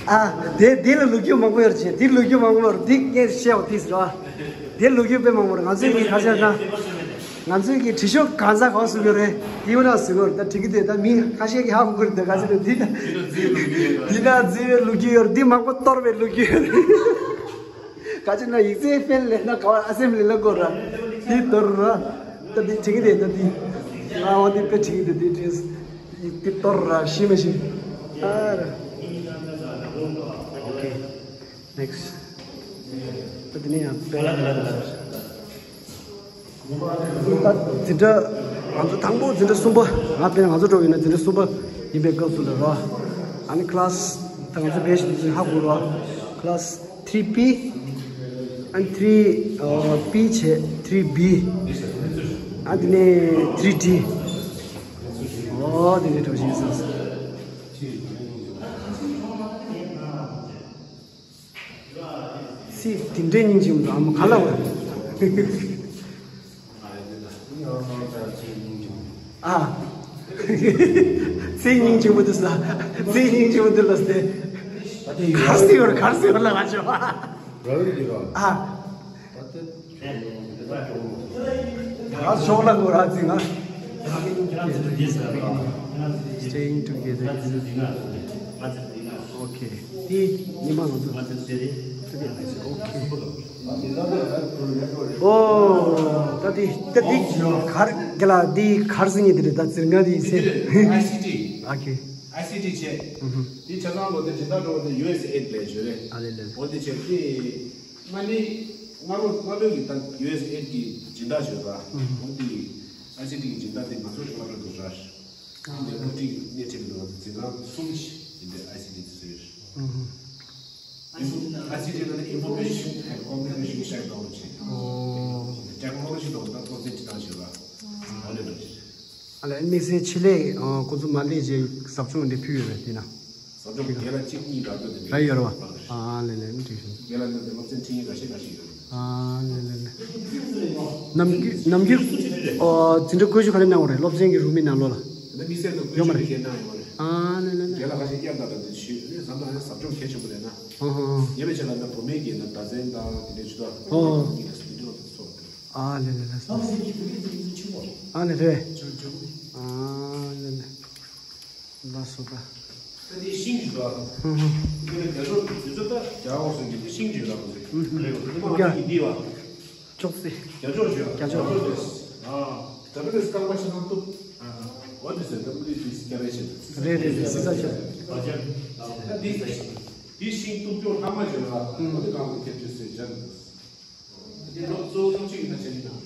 ཨ། དེ་དེ་ལ་ལོ་རྒྱུས་མང་པོ་ཡོད་རེད། དེ་ལོ་རྒྱུས་མང་པོ་ཡོད་རེད། དེ་ངས་བཤད་པ་དེ་ཟེར་བ། དེ་ལོ་རྒྱུས་དཔེ་མང་པོ་རེད། ང་ཚོའི་གི་ཁ་ཤས་ན། ང་ཚོའི་གི་དྲི་ཤོག་གང་ཟག་གང་སུ་ཡོད་རེད། དེ་ཡོད་ན་ཟེར་གོ་རེད། ད་དྲི་གི་དེ་ད་མི་ཁ་ཤས་ཀྱི་ཧ་གོ་གི་རེད། ད་ག་ཚོད་རེད། དེ་ན་དེ་ན་རྫི་བའི་ལོ་རྒྱུས་ཡོད་རེད། དེ་མང་པོ་གཏོར་བའི་ལོ་རྒྱུས་ཡོད་རེད། ག་ཅི་ན་ཡིག་ཚད་ཕེལ་ལས་ན་ག་བ་ཨ་སེམ་ལི་ལ་གོ་ར། དེ་གཏོར་ར། ད་དེ་དྲི་གི་དེ་ད་དེ། ཨ་འོ་དེ་དཔེ་དྲི་གི་དེ་དེ་དྲི། དེ་གཏོར་ར་ཤི་མ་ཤི། ཨ་ར། Okay, next. ད་དེ་ནས་ཡང་དཔེ། ད་འཛིན་གྲྭ་ང་ཚོ་དང་པོ་འཛིན་གྲྭ་གསུམ་པ། ང་དཔེར་ན་ང་ཚོ་འགྲོ་ཡིན་ན་འཛིན་གྲྭ་གསུམ་པ་ཡིན་པའི་སྐབས་སུ་ལ་རོ། ཨ་ནི་class ད་ང་ཚོ་བེད་ཞིག་ཧ་གོ་རོ། Class three P and three uh, P བྱས three B and then three D. ཨོ་དེ་འདྲའི་གྲོགས་ཤིག་སོང་། སི་དེ་འདྲའི་སྙིང་རྗེ་མོ་འདུག་ཨ་མ་ག་ལ་བ། ཨ། སི་སྙིང་རྗེ་མོ་འདུག་ས། སི་སྙིང་རྗེ་མོ་འདུག་ལ་སྟེ། གར་སི་ཡོར་གར་སི་ཡོར་ལ་ང་ཆོ། ཨ། ད་ཞོགས་ལ་ངོ་ར་ཙི་ང་། Staying together. Okay. དེ་ཉི་མ་ང་ཚོ། Okay. ཨོ། ད་དེ་ད་དེ་གར་ག་ལ་དེ་གར་ཟིན་ཡེ་དེ་རེད། ད་ཙིར་ང་དེ་ཡིན་ཚེ། ཨ་ཁེ། ཨ་སི་ཏི་བྱས། དེ་ཆ་ཚང་ལོ་དེ་སྦྱིན་བདག་འགྲོ་བ་དེ་ཡུ་ཨེས་ཨེ་ལས་བྱོས་རེད། ཨ་ལེ་ལེ། འོ་དེ་བྱས་དེ། མ་ནི། སྔ་ལོ་སྔ་ལོའི་གི་ད་ཡུ་ཨེས་ཨེ་གི་སྦྱིན་བདག་བྱོས་པ། ཨ་འོ་དེ། ཨ་སི་ཏི་གི་སྦྱིན་བདག་དེ་ང་ཚོ་ཞིག་སློབ་གྲྭ་དུ་ར། ཨ་འདི་སློབ་ཁྲིད་སྣེ་ཁྲིད་ལོ་འཛིན་ཁང་གསུམ་ཞིག་ཡིན་པའི་ཨ་སི་ཏི་དེ་ཚོ་ཡོད། ཨ་སི་ཏི་ལ་ནི་Information and Communication Technology། ཨོ། Technology ལོ་ད་སློབ་ཚན་ཁྲིད་སྟངས་བྱོས་པ། ཨོ་ལེ་ལོ། ཨ་ལེ། དམིགས་བསལ་ཆེད་ལས་ཁོ་ཚོ་མ་སླེབས་རྗེས་ཟབ་སྦྱོང་འདི་ཕུལ་ཡོད་རེད་དེ་ན། ཟབ་སྦྱོང་རྒན་ལགས་གཅིག་གཉིས་རག་རྒྱུ་དེ་རེད། རག་ཡོད་རེད་བ། ཨ་ལེ་ལེ། འགྲིག་སོང་། རྒན་ལགས་འདི་སློབ་ཚན་ཁྲིད་མཁན་འགའ་ཤས་འགའ་ཤས་ཡོད་རེད། ཨ་ལེ་ལེ་ལེ། ནམ་རྒྱུན་ནམ་རྒྱུན་ཨོ་འཛིན་གྲྭ་བཀོད་ཤོག་ག་རེ་གནང་བ་རེད། སློབ་ཚན་གྱི་རུ་མི་ནང་ལོགས་ལ། ད་དམིགས་བསལ་དུ་བཀོད་ཤོག་གི་རྒན་གནང་ཡོད་རེད། ཨ་ལེ་ལེ་ལེ། རྒན་ལགས་ཁ་ཤས་བསྐྱར་ལྟ་དང་དེ་ཞུས་ནས་བསམ་ན་ཟབ་སྦྱོང་གལ་ཆེན་པོ་རེད་ན། ཨོ་ཧོ་ཧོ། ངས་བྱས་ལ་ན་བུ་མེད་ཀྱི་ན་བརྡ་མཚོན་དང་དེ་འདྲའི་ཇུས་གཏོགས་ཨོ་ཧོ་ཧོ། གཉིས་ལ་སུ་འདྲ་བ་ཚོགས་ཨ་ལེ་ལེ་ལེ། ཨ་ལེ་རེད། ཨ་ལེ་ལེ། ལགས་སོ་ད། ད་དེ་ཤིང་གི་འདུག་ཨ། ཧུམ་ཧུམ། དེ་ནས་རྒྱ་ཤོག་དེ་ཚོ་ད་རྒྱ་འོག་སོང་གི་ཤིང་གི་ལ་ཁོ་ཚོས། ཧུམ་ཧུམ། རེད་བ། དེ་མ་ཡ་ཡིན་འདི་བ། ཅོག་ཙེ། རྒྱ་ཤོག་ཞུ། རྒྱ་ཤོག་རེད། ཨ། ད་ད་དེ་རྐང་པ་ཕྱི་ནང་གཏུབ། ཨ། འོ་དེ་ཟེར་ད་པུ་རི་དེ་སྐྱ་རེ་བྱེད། རེད་རེད་རེད། སི་ས་ཆ། ད་དེ་དེ་ཤིང་གཏུབ་ཀྱོག་ལྷག་མ་བྱོས་ལ། ཧུམ། འོ་དེ་རྐང་པ་ཁྱེར་བྱོས་ཟེར་བྱ། དེ་སློབ་གཙོ་བོ་སློབ་སྤྱི་ཡིན་ན་བྱེད་ཀྱི་དང་།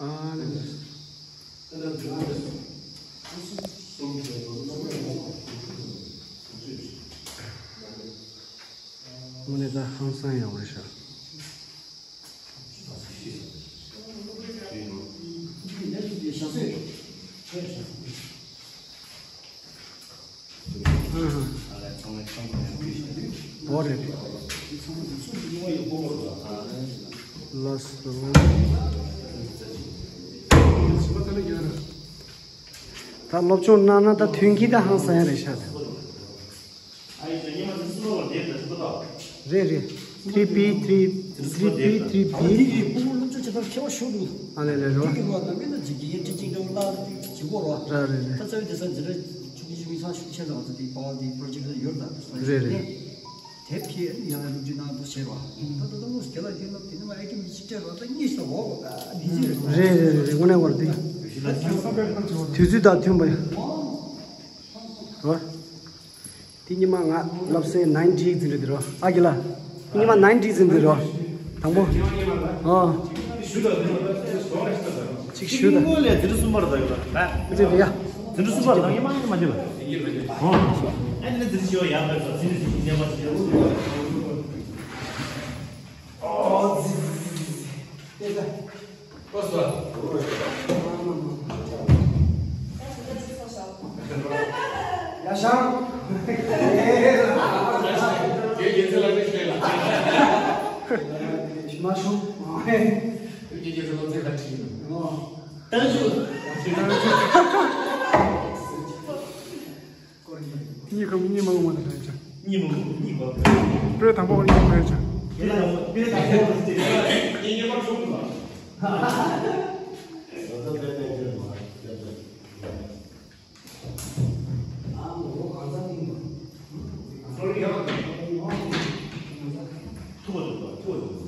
ཨ་ལེ་ལེ། དངོས་གནས་ད་ཧང་སང་ཡག་པོ་རེད་ཤག་ཨ་ཧ། འོ་རེད། ལགས་སོ། ད་སློབ་སྦྱོང་གནང་ན་ད་མཐུན་གྱི་ད་ཧང་སང་ཡ་རེད་ཤག་རེད་རེད། three P three three P three B། ཨ་ལེ་ལེ་རོ། ར་རེད་རེད། རེད་རེད། དེ་ཕྱིར་ཡང་སློབ་སྦྱོང་གནང་དུ་བྱེད་རོགས། ད་ད་ལྟ་སློབ་སྐལ་ལ་དེ་ལབ་དེ་ནི་མ་ཨེ་ཀི་མི་ཤི་སྤྲད་རོགས། ད་གཉིས་སུ་འོག་ད་མི་ཤི་རེད། རེད་རེད་རེད་རེད། དངོས་གནས་བར་དུ་དུས་ཚོད་དང་མཐུན་པ་ཡ། རོ། དེ་ཉི་མ་ང་ལབ་སའི་nine D འཛིན་རེད་དེ་རོ། ཨ་ཀི་ལ། དེ་ཉི་མ་nine D འཛིན་དེ་རོ། དང་པོ། ཨོ། གཅིག་ཞུ་ད། དེ་གསུམ་པར་ད་ཡོད་ལ། ཨ་ཙི་དེ་ཡ། འཛིན་གྲྭ་གསུམ་པ་དང་ཉི་མ་ཉི་མ་འདི་ལ། ཨོ། ཨ་ནི་འཛིན་གྲྭ་བཞི་པ་ཡར་ཕེབས་སོང་། འཛིན་གྲྭ་བཞི་པ་ཉི་མ་ཉི་མ། ཨོ་ཙི། ཡ་ཤང་། མ་ཤོང་། ཏན་ཞུ། གཉིས་ཀ་གཉིས་མ་འོང་མ་ད་ཧྲ་ཡ་ཅང་། གཉིས་མ་འོང་གཉིས་པ། པེ་དང་པོ་གཉིས་མ་ཧྲ་ཡ་ཅང་། པེ་དང་པོ་པེ་དང་པོ་གཉིས་ངེས་པར་བྱུང་དགོས། ཐུག་པ་འདུག་པ་ཐུག་པ་འདུག་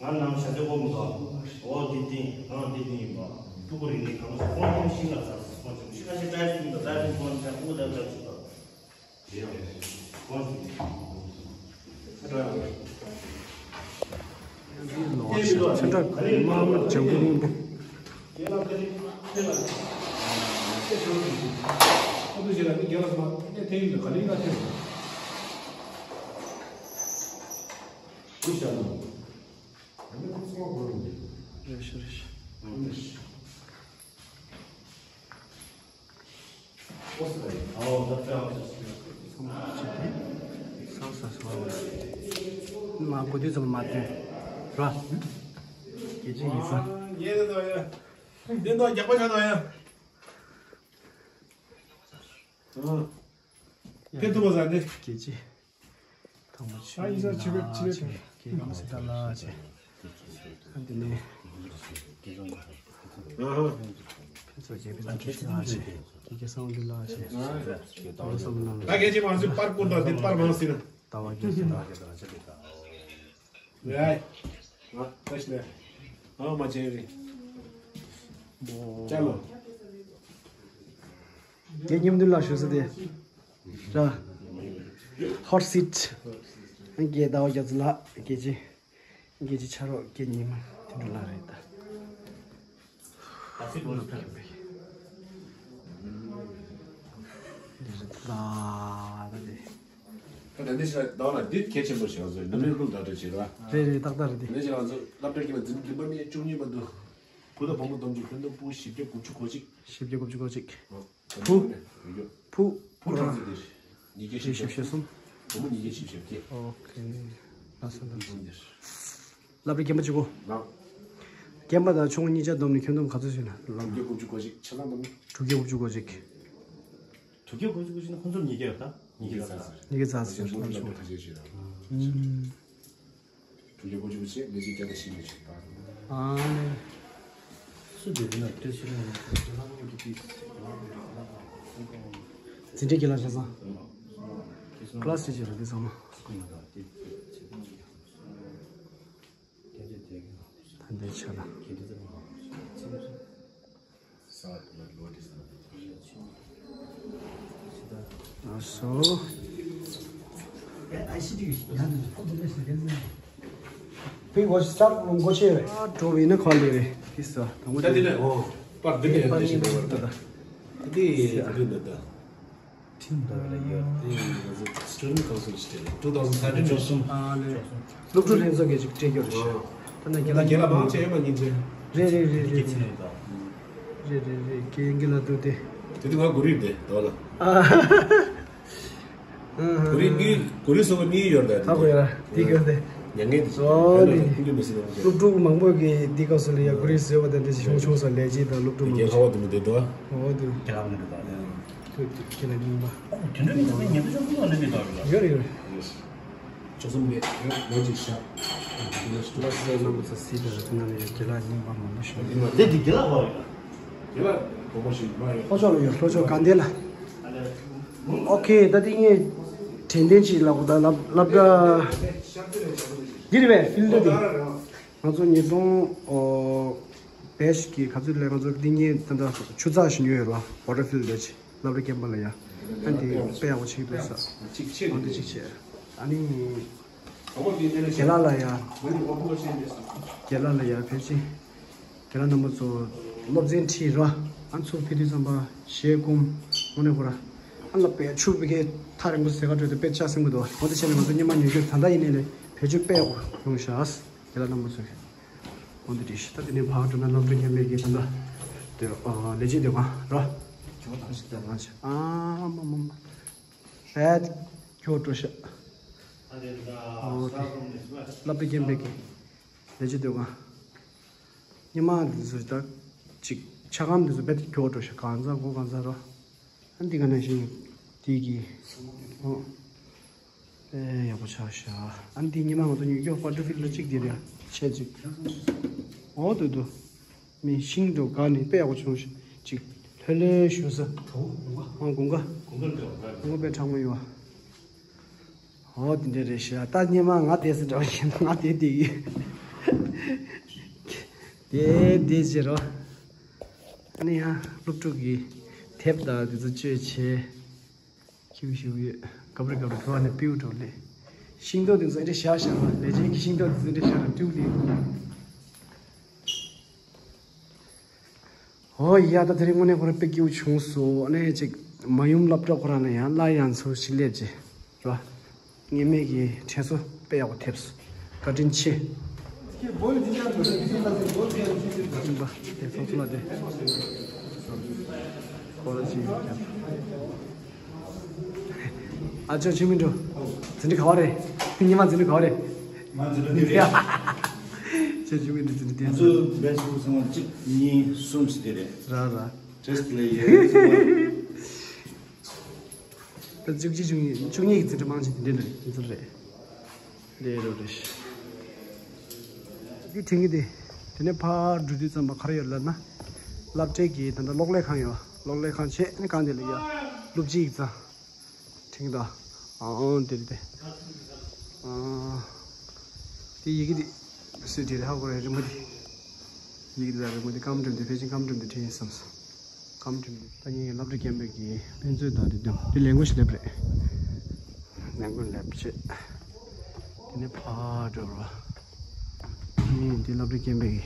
ང་ནང་ཞག་ཚོད་གོ་མི་འདུག་འོ་འདི་ཏིང་ང་འདི་ཏིང་ཡིན་པ། ཕྲུ་གུ་རིག་གནས་གང་ཟག་ཁོང་ཁོང་ཤིང་ལ་ཚར་ཁོང་ཆུང་ཤི་ཁ་ཤས་ཏྲའི་སུ་མི་འདུག་ཏྲའི་སུ་ཁོང་ཆ་ཕྲུ་གུ་ད་ལྟ་ཆུ་ད། ལོ་ཆ་འདྲ་དམར་དམར་ལྗང་གུ་སྔོན་པོ། རེད་ཤག་རེད་ཤག་ས་ས་ས་མ་གོ་དུས་ཙམ་མ་ཐོན་ར། སྐད་ཆ་ཡིན་ས། ངས་ད་ཡ། འདི་ནང་རྒྱག་པ་ཆགས་ད་ཡ། ཨ། ཕེབས་ཐུབ་པ་ཟ་ནི། སྐད་ཆ། དང་པོ་ཆུ་ཨ་ཡིན་ས་ཆུ་བེད་ཆུ་བེད་ཆུ། ཁྱེད་ཀྱི་སི་ཏཱ་ལ་ཆེ། ཨ་འདི་ནས། ཨ་ཧ། ཕན་ཚོགས་རྒྱལ་པོའི་ལ་ཆེ། ཁྱེད་ཀྱི་སང་འདི་ལ་ཆེ། ཨ་ཧ། ད་སང་ལ། ད་ཁྱེད་ཀྱི་མང་སུ་པར་བསྐུར་དང་འདི་པར་མང་སྲིད་ན། ལྟ་བ་རྒྱལ་ཆེ་ད། རེད། ང་ད་ཤི་ལེ། ཨ་མ་ཆེ་རེད། ཅ་ལོ། ངའི་མཉམ་འདུན་ལ་ཞུ་ས་དེ། ར། ཧོཊ་སིཊ། ཨང་རྒྱལ་ཟླ་བ་རྒྱ་མཚོ་ལགས་སྐད་ཆ། སྐད་ཆ་ཆ་རོགས་སྐད་ཉི་མ་དེ་འདྲ་ལ་རེད་ད། ད་སི་ལོ་ཕེབས་པའི། འདི་རེད་ད་ད་དེ། ད་ད་འདི་ཞིག་ལ་ཟླ་བ་ལ་འདི་གལ་ཆེན་པོ་ཞིག་ང་ཚོ་ནམ་རྒྱུན་ཀུན་ད་ལྟ་བྱེད་ར། རེད་རེད་ཏག་ཏག་རེད་དེ། འདི་ཞིག་ང་ཚོ་སློབ་གྲྭའི་དཀྱིལ་ལ་འཛིན་རིམ་པ་གཉིས་བཅུ་གཉིས་པ་འདུག་བུ་དང་བུ་མོ་བསྡོམས་ཀྱིས་ཁྱོན་བསྡོམས་ཕྲུ་གུ་བཞི་བརྒྱ་དགུ་བཅུ་གོ་གཅིག་བཞི་བརྒྱ་དགུ་བཅུ་གོ་གཅིག་ཨོ། བུ། བུ། བུ་གྲངས་ཚད་དེ། ཉིས་བརྒྱ་བཞི་བཅུ། བཞི་བཅུ་གསུམ། བུ་མོ་ཉིས་བརྒྱ་བཞི་བཅུ་བརྒྱད། ཨོ་ཁེ། ལགས་སོ་ལགས་སོ། བུ་མོ་འདིར། སློབ་གྲྭ་རྒན་པ་གཅིག་གོ། ལགས། རྒན་པ་དང་ཆུང་གཉིས་ཆ་བསྡོམས་ནས་ཁྱོན་བསྡོམས་ག་ཚོད་བཟོས་ན་ལགས། དྲུག་བརྒྱ་དགུ་བཅུ་གོ་གཅིག་ཆ་ཚང་བསྡོམས་ན། དྲུག་བརྒྱ་དགུ་བཅུ་གོ་གཅིག་དྲུག་བརྒྱ་དགུ་བཅུ་གོ་གཅིག་ན་ཁོང་ཚོར་ཉིས་བརྒྱ་ཡོད་ད། ཉིས་བརྒྱ་ཙམ། ཉིས་བརྒྱ་ཙམ་ཟེར་ལབ་བྱུང་། ཨུམ། དྲུག་བརྒྱ་དགུ་བཅུ་གོ་གཅིག་ལས་ཀྱི་བརྒྱ་དང་བཞི་ཡོད་ཅིག་ད། ཨ་ནི། སུ་དེ་རིང་ལ་སྟོད་ཕྱིར་ཡོང་། འཛིན་གྲྭའི་དགེ་ལགས་ཆ་ཚང་། ཀི་ལ་སི་ཅིག་རེད་འདི་ཚང་མ། ད་ལྟའི་ཆ་ལ། ཨ་སོ། Big watch start room go share. ཨ་འགྲོ་བའི་ནི་ཁོ་ལེ་རེད། ཕི་སོ། དང་པོ་ད་དེ་ནས་འོ། པར་འདི་ནས་པར་ཡོད་ནི་ད་ད། དེ་དེ་འདི་ད། ཁྲིམས་འདྲ་བ་ལ་ཡོད། དེ་ང་ཚོ་Student Council ཞིག་བྲིས་two thousand thirteen བཅུ་གསུམ། ཨ་ལེ། སློབ་ཕྲུག་ལྷན་ཚོགས་ཀྱི་ཅིག་སྤྲད་རྒྱུ་རེད་ཤག་ད་ནི་རྒན་ལགས་རྒན་ལགས་མང་ཆེ་ཡོད་མ་ཡིན་ཚེ། རེད་རེད་རེད་རེད། རེད་རེད་རེད། རྒན་རྒན་ལགས་འདུག་སྟེ། དེ་དུས་ང་གུ་རུ་དེ་དོ་ལ། ཨ། གུ་རུ་གཉིས་གུ་རུ་སོགས་གཉིས་ཡོད་ད། ཧ་གོ་ཡ་དེ་ག་དེ། ཉན་ངེས་དེ། ཨོ་དེ། ཁུངས་མི་སྲིད་ནོ། སློབ་ཕྲུག་མང་པོ་གིས་འདི་སྐབས་སུ་ལ་ཡ་གུ་རུ་ཟེར་བ་དང་དེ་ཞིག་ཆུང་ཆུང་ས་ལས་བྱེད་དང་སློབ་ཕྲུག་རྒན་མང་པོ། ཁ་བ་དུ་མི་དེ་དོ། ཨོ་དེ། རྒན་ལགས་མི་འདུག་ད། ཁྱེད་ལ་རྙིང་པ། ཨོ་དེ་འདྲ་མི་འདུག་ངེད་ཚོ་ཆུང་ཆུང་ལ་ནི་དོ་རེད། ཡོད་རེད་ཡོད་རེད། བཅུ་གསུམ་ལས་ལོ་གཅིག་བཞག་ལོ་གཅིག་ལ་སི་ཏཱ་ལ་ནང་དུ་ས་སི་ཏཱ་ལ་དེ་ནང་ལ་ཡོད་དགེ་ལགས་རྙིང་པ་མང་པོ་ཞིག་ཡོད། དེ་དེ་དགེ་ལགས་པ་རེད། དགེ་ལགས་གོང་མ་ཞིག་མ་ཡོད། ལྷོ་ཕྱོགས་ལ་ཡོད། ལྷོ་ཕྱོགས་དགའ་ལྡན་ལ། ཨོ་ཁེ། ད་དེ་ངས་དྲན་རྟེན་ཅིག་ལབ་དགོས། ད་ལབ་ལབ་ད། འདི་རེད་པས་ཕིལ་ཌི་དེ། ང་ཚོ་ཉིས་སྟོང་ཨོ། བེ་ཤི་གི་ག་ཚོད་ལས་ང་ཚོ་འདི་ཉིན་ད་ལྟ་ཆུ་ཚགས་ཤིག་ཉོས་ཡོད་ར། ཝ་ཊར་ཕིལ་ཌི་ཅིག་སློབ་གྲྭ་རྒན་པ་ལ་ཡ། ཨ་འདི་དཔེ་ཡག་པོ་ཆགས་འདུག་ས། ཨ་འདི་གཅིག་བྱས། ཨ་ནི། རྒན་ལགས་ལ་ཡ། རྒན་ལགས་ལ་ཡ་ཕལ་ཆེར། རྒན་ལགས་རྣམ་པ་ཚོ་སློབ་ཚན་ཁྲིད་རོགས། ཨ་ཚུར་ཕེབས་དུས་ཙམ་པ་ཞལ་སྐོམ་དངོས་གནས་ཁོ་ར། ཨ་ལ་དཔེ་ཆུ་བི་གའི་ཐག་རིང་པོ་ཟེ་ག་འགྲོ་དུས་དཔེ་ཆ་སེམས་ཀྱི་འདུག་འོ་དེ་བྱས་ནས་ང་ཚོ་སྙེ་མ་ཉོ་རྒྱུ་ད་ལྟ་ཡིན་ནའི་ལས་བེད་སྤྱོད་དཔེ་ཡག་པོ་ཡོང་ཤག་རྒན་ལགས་རྣམ་པ་ཚོས། འོ་འདི་འདྲ་ཞིག་ད་དེ་ནས་ཕར་འགྲོ་ན་སློབ་གྲྭ་མཉམ་ལས་ཀྱི་ད་ལྟ་དེ་ཨ་ལས་བྱེད་སྡོད་ཁང་རོ། ཁྱོད་དང་ཞིག་ད་ང་ཞིག་ཨ་མ་མ་མ། རེད། ཁྱོད་འགྲོ་ཤག་ཨོ་དེ། སློབ་གྲྭ་མཉམ་ལས་ཀྱི་ལས་བྱེད་སྡོད་ཁང་། སྙེ་མ་འདི་ཚོ་ད་ཅིག་ཆ་སྒམ་འདི་ཚོ་རྦད་དེ་ཁྱོད་འགྲོ་ཤག་གང་ཚ་གོ་གང་ཚ་རོ། ཨ་འདི་ག་ནང་བཞིན་དེ་གི་ཨོ། དཔེ་ཡག་པོ་ཆགས་ཤག་ཨ་འདི་ཉི་མ་ང་ཚོ་ཉོ་རྒྱུ་ཀ་ཊར་ཕིལ་ལ་གཅིག་འདི་རེད་ཆེ་གཅིག་ཨོ་དུ་དུ། མི་ཤིང་འགྲོ་ག་ནི་དཔེ་ཡག་པོ་བྱུང་ཤག་ཅིག་ལྷོད་ལྷོད་ཞུ་ས། ཨོ་དགུན་ཁ། དགུན་ཁ་དཔེ་གྲང་མོ་ཡོད། ཨོ་དེ་འདྲ་རེད་ཤག་ད་སྙེ་མ་ང་དེ་སུ་འདྲ་བ་ཡིན་ང་དེ་དེ་ཡིན། དེ་དེ་བྱེད་རོགས། ཨ་ནི་ཡང་སློབ་ཕྲུག་གི་དེབ་དང་དེ་ཚོ་བཅོས་བྱས། ཁྱིའུ་ཞིག་ཡོད། སྐབས་རེ་སྐབས་རེ་ཕོ་བ་ནས་པིའུ་འགྲོ་ལེ། ཤིང་ཏོག་དེ་ཚོ་ཨེ་འདྲ་བཞག་བཞག་ལ་ལས་བྱེད་ཀྱི་ཤིང་ཏོག་དེ་ཚོ་ཨེ་འདྲ་བཞག་ལ་སྤྲེའུ་ལེ། ཨོ་ཡ་ད་དེ་རིང་དངོས་གནས་ཁོ་རང་དཔེ་སྐྱིད་པོ་བྱུང་སོང་། ཨ་ནི་ཅིག་མ་ཡུམ་སློབ་གྲྭ་ཁོ་རང་ལ་ཡང་སླར་ཡང་ཚུར་ཞིག་སླེབས་རྗེས་ར། ངེད་མེད་ཀྱི་དྲན་གསོ་དཔེ་ཡག་པོ་ཐེབས་སོང་། བཀའ་དྲིན་ཆེ། ཡིན་པ་དེ་ཚོ་ཚོ་ལ་དེ་ཁོ་རང་ཅིག་ཡོད་ཀྱང་ཨ་ཅོ་ཆུ་མི་འགྲོ། འཛིན་གྲྭ་ག་བ་རེད། ཉི་མ་འཛིན་གྲྭ་ག་བ་རེད། ང་འཛིན་གྲྭ་འདི་རེད། ཅོ་ཆུ་མི་འགྲོ་འཛིན་གྲྭ་ང་ཚོ་བེ་སི་བུག་ཚང་མ་གཅིག་གཉིས་གསུམ་ཟེར་དེ་རེད། ར་ར། ཏེ་སི་ལ་ཡོད་ཚང་མ། ད་བཅུ་གཅིག་བཅུ་གཉིས་བཅུ་གཉིས་ཀྱི་འཛིན་གྲྭ་མང་ཆེ་འདི་འདྲ་རེད་འདི་ཚོ་རེད། ལས་རོགས་རེད། འདི་དྲན་གྱི་འདི། དེ་ནས་ཕར་འགྲོ་དུས་ཙམ་པ་ག་རེ་ཡོད་ལབ་ན། སློབ་གྲྭའི་གི་ད་ལྟ་གློག་ཀླད་ཁང་ཡོད། གློག་ཀླད་ཁང་བྱས་ནས་གང་དེ་ལ་ཡ། སློབ་སྤྱི་ཡིག་ཚང་། དྲན་གྱི་འདུག་ཨང་དེ་རེད་དེ། ཨང་། དེ་ཡི་གེ་འདི། སུས་བྲིས་རེད་ཧ་གོ་རེད་རི་མོ་འདི། ཡི་གེ་འདི་དང་རི་མོ་འདི་སྐམ་འགྲེམས་འདི་ཕལ་ཆེར་སྐམ་འགྲེམས་འདི་བྲིས་ཡིན་བསམས་སོང་། སྐམ་འགྲེམས་འདི། ད་ངས་སློབ་གྲྭ་རྒན་པའི་གི་དཔེ་མཛོད་དང་དེ་དང་དེ་ལས་འགོ་ཞིག་སླེབས་རེད། ལས་འགོ་སླེབས་བྱས། དེ་ནས་ཕར་འགྲོ་རོགས། ཨེ་འདི་སློབ་གྲྭ་རྒན་པའི་གི་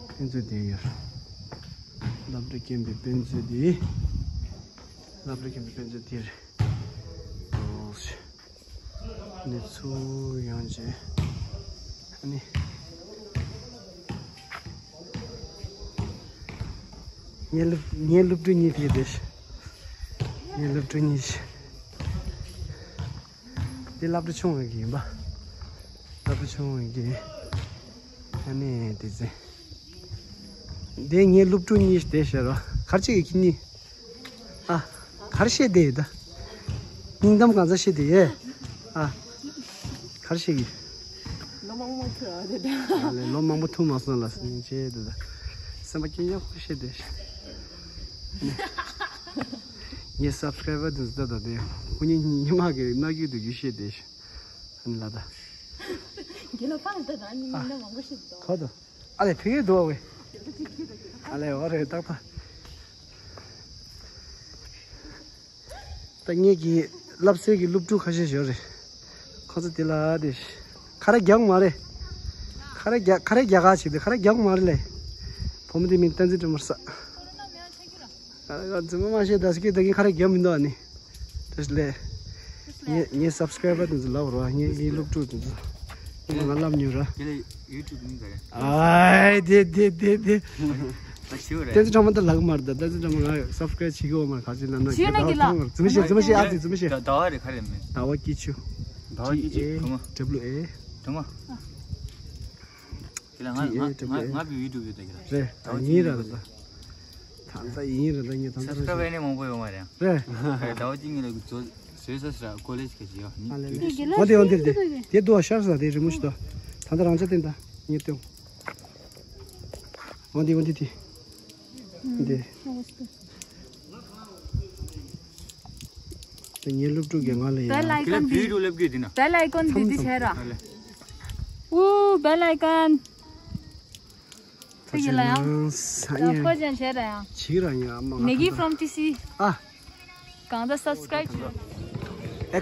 དཔེ་མཛོད་དེ་ཡོད། སློབ་གྲྭ་རྒན་པའི་དཔེ་མཛོད་དེ། སློབ་གྲྭ་རྒན་པའི་དཔེ་མཛོད་དེ་རེད། ཨོ། ནས་ཚུར་ཡོང་རྗེས། ཨ་ནི། ངའི་སློབ་ངའི་སློབ་ཕྲུག་གཉིས་དེ་རེད། ངའི་སློབ་ཕྲུག་གཉིས། འདི་སློབ་གྲྭ་ཆུང་བའི་གི་ཡིན་པ། སློབ་གྲྭ་ཆུང་བའི་གི། ཨ་ནི་དེ་ཚེ། འདི་ངའི་སློབ་ཕྲུག་གཉིས་དེ་ཤེས་རོགས། ག་རེ་བྱེད་ཀྱི་ཁྱེད་གཉིས། ཨ། ག་རེ་བཤད་བསྡད་ཡོད་ད། སྙིང་གཏམ་གང་ཚ་བཤད་བསྡད་ཡོད། ཨ། ག་རེ་བཤད་ཀྱི། ལོ་མང་པོ་ཐུག་ཨ་དེ་ད། ཨ་ལས་ལོ་མང་པོ་ཐུག་མ་སོང་ལ་སྙིང་རྗེ་དེ་ད། སེམས་པ་སྐྱིད་ཉོག་པོ་བཤད་བསྡད་ཤག་ངའི་སབ་སི་ཀ་རའི་བར་དེ་ཚོ་ད་ད་དེ། ཁོ་གཉིས་ཉི་མ་གི་མནའ་སྐྱིད་དུ་རྒྱུ་བཤད་བསྡད་ཤག་ཨ་ནི་ལ་ད། རྒན་ལགས་ཕར་ལ་ད་ད་ནི་མི་སྣ་མང་པོ་ཞིག་འདུག་ཁ་ད། ཨ་ལས་ཕ་གིར་འདུག་བས། ཨ་ལས་འོ་རེད་ཏག་ཏག་ད་ངེད་ཀྱི་བསླབ་སའི་གི་སློབ་ཕྲུག་ཁ་ཤས་ཤིག་ཡོད་རེད། ཁོ་ཚོ་དེ་ལ་དེ། ཁ་ར་རྒྱག་མ་རེད། ཁ་ར་རྒྱག་ཁ་ར་རྒྱག་ག་ཞིག་དེ་ཁ་ར་རྒྱག་མ་རེད་ལས། བུ་མོ་དེ་མིང་བསྟན་འཛིན་སྒྲོལ་མ་རེད་ས། ཨ་རྫུན་མ་མ་བཤད་ད་སི་ཀི་ད་གིན་ཁ་ར་རྒྱབ་མི་འདུག་ཨ་ནི། དེ་ལས། ངའི་ངའི་སབ་སི་ཀ་རའི་བར་དེ་ཚོ་ལབ་རོགས། ངའི་ངའི་སློབ་ཕྲུག་དེ་ཚོ། ངས་ང་ལབ་མྱོང་ར། དེ་ལས་ཡུ་ཊུབ་མིང་ག་རེ། ཨའི་དེ་དེ་དེ་དེ། ད་ཞུ་རེད། བསྟན་འཛིན་སྒྲོལ་མ་ད་ལབ་གི་མ་རེད་ད། བསྟན་འཛིན་སྒྲོལ་མ་ང་སབ་སི་ཀ་རའི་བྱེད་ཀྱི་ཡོད་མ་རེད། ག་ཅི་ལབ་ན་ཞུ་ན་ངས་ད་གི་ལབ་ལབ་མ་རེད། རྫུན་མ་བཤད་རྫུན་མ་བཤད་ཨ་ཙི་རྫུན་མ་བཤད། ཟླ་བ་རེད་ག་རེ་མིང་། ཟླ་བ་སྐྱིད་ཆུ། ཟླ་བ་སྐྱིད་ཆུ་དུ་མ། ཌབ་ལུ་ཨེ། དུ་མ། དེ་ལ་ང་ང་ང་ང་བི་ཡུ་ཊུབ་ཡོད་ད་གི་ར། རེད། ད་ཡིན་ར་ར་ད། ད་ད་ཡིན་ར་ད་ངས་ད་ད་སབ་སི་ཀ་རའི་བར་ནི་མང་པོ་ཡོད་མ་རེད། རེད། ཟླ་བ་གཅིག་གཉིས་ལ་ཚོ་བཟོས་ས་ས་ཀོ་ལེཇ་ག་ཅི་ཡོད་ནི། ཨ་ལེ་ལེ། འོ་དེ་འོ་དེ་དེ་དེ་དུ་ཤར་ས་དེ་རི་མོ་ཞིག་ད། ད་ད་རང་ཅག་བསྟན་ད་ངས་སྟོན། འོ་དེ་འོ་དེ་དེ། དེ། དེ་ངའི་སློབ་ཕྲུག་གིས་ང་ལ་ཡང་། བེལ་ཨའི་ཀོན་དེ་འདི་བེལ་ཨའི་ཀོན་འདི་འདི་བྱས་ར། ཨུ་བེལ་ཨའི་ཀོན། ཚེ་གི་ལ་ཡང་། ཕོ་ཅན་བྱས་ར་ཡང་། ཆིག་ར་ཡང་མ་ང་། Maggie from T C། ཨ། གང་ད་སབ་སི་ཀ་རའིབ་བྱོས།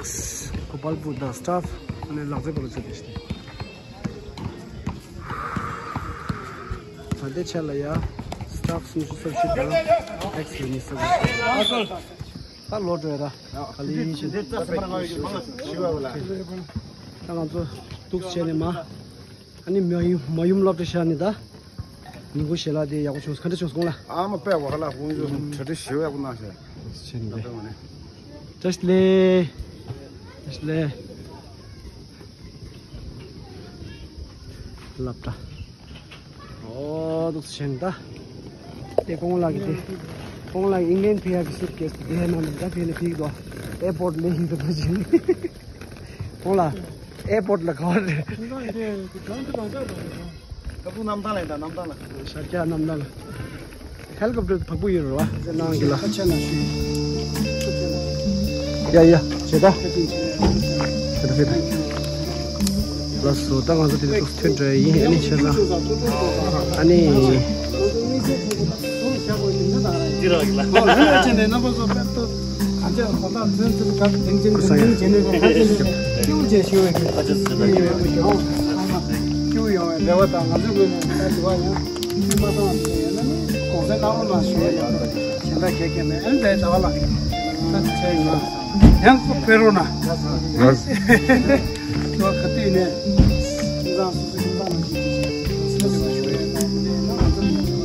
X Gopalpur the staff། ནས་ལག་རྩེད་སྤོ་ལོ་རྩེད་དེ་ཤི། ད་ལྟའི་ཆ་ལ་ཡ། སི་ཊོག་སུམ་ཅུ་སོ་བཞི་དང་། ཨེག་སི་ཉི་ཤུ་རྩ་དགུ། ད་ལོ་འགྲོ་ཡ་ར། ག་ལེ་ཡིན་ཞིག་ད་ང་ཚོ་འདུག་བྱས་ནས་མ། ཨ་ནི་མ་ཡུམ་མ་ཡུམ་སློབ་གྲྭ་ཤར་ནས་ད། ཉིན་གུང་ཞལ་ལག་དེ་ཡག་པོ་བྱུང་སོང་། ག་འདྲ་བྱུང་སོང་ལ། ཨ་མ་དཔེ་བ་ཧ་ལ་ཧུང་ཡོ་གྲ་སྒྲིག་ཞེ་པོ་ཡག་པོ་གནང་ཤག་བྱས་ནས་ད་དཔེ་བ་ནི། བཀྲ་ཤིས་བདེ་ལེགས། བཀྲ་ཤིས་བདེ་ལེགས། སློབ་གྲྭ། ཨོ་འདུག་སེ་བྱས་ནས་ད། དེ་ཀོང་ལགས་ཀྱི་དེ། ཀོང་ལགས་ཨིང་ལན་ཕེབས་ཡག་གི་སུཊ་ཀེ་སི་དེ་ནང་ནས་ད་ཕེབས་ནས་ཕེབས་ཀྱི་འདུག་ཨེར་པོར་ཊི་ལ་ཡིན་འདུག་ད་བྱས་ནས། ཀོང་ལགས། ཨེར་པོར་ཊི་ལ་ག་བ་རེད། ད་ལྟ་གནམ་ཐང་ལ་ཡིན་ད་གནམ་ཐང་ལ། ཤར་རྒྱག་གནམ་ཐང་ལ། ཧེ་ལི་ཀོབ་ཊར་བག་པོ་ཡོད་རེད་བ། ནང་གི་ལ། ཡ་ཡ། བྱེད་ད། ཕེད་ད་ཕེད་ད། ལགས་སོ། ད་ང་ཚོ་དེ་ནས་ཐོན་འགྲོ་ཡ་ཡིན། ཨ་ནི་བྱས་ཙང་། ཨ་ནི། འདི་རག་གི་ལ། ཨོ་ལ་ལ་བྱས་ནས་རྣམ་པ་ཚོ་དཔེ་ཏོ། གང་ཅི་ལ་གོ་ཐག་འཛིན་འཛིན་ག་དེང་ཅན་གི་དེང་ཅན་བྱས་ནས་ཁ་ཅན་ནས་སྐྱིད་པོ་བྱས་ཤི་བའི་གི་ཁ་ཅན་ཟིན་ན་ཡོད་པ་ཡོང་ཚང་མ་སྐྱིད་པོ་ཡོང་བའི་རེ་བ་དང་། ང་ཚོའི་ངོས་ནས་ད་དུ་བ་ཡང་སྐྱིད་མ་བཏང་བ་ཡོད་ན་ནི་གོང་ཚད་བཏང་རོགས་གནང་ཞུ་བ་ཡོད། གཞན་དག་གལ་གལ་མེད། ཨ་ནི་ད་ལྟ་བ་ལ་ད་ཚེ་ཡོང་ཡང་ཁོ་ཕེ་རོ་ན་ལགས་སོ། ཁྱོད་ག་དུས་ནས་ཁྱིམ་ཚང་སོ་སོ་ཁྱིམ་ཚང་ནང་བཞིན་ཞུ་བ་ཡོད་ན་ནི་ང་ཚོ་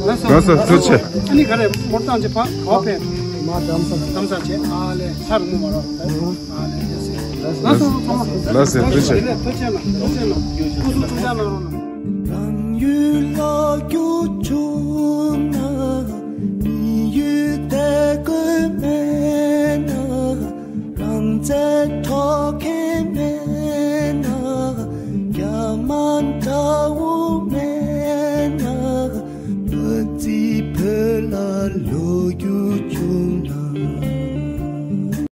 ལགས་སོ། ཐུགས་རྗེ་ཆེ། ཨ་ནི་ག་རེ་མོར་བཏང་ཆེ་ཕ་ག་བ་ཕེབས། མ་དམ་ས། དམ་ས་ཆེ། ཨ་ལེ་ཚ་རུ་མོ་མ་རོ། ཨ་ལེ་ལགས་སོ། ལགས་སོ། ཐུགས་རྗེ་ཆེ། ཐུགས་རྗེ་ཆེ་ལ། ཐུགས་རྗེ་ཆེ་ལ། སྐུ་གཟུགས་ཐུགས་ཅག་གནང་རོགས་གནང་།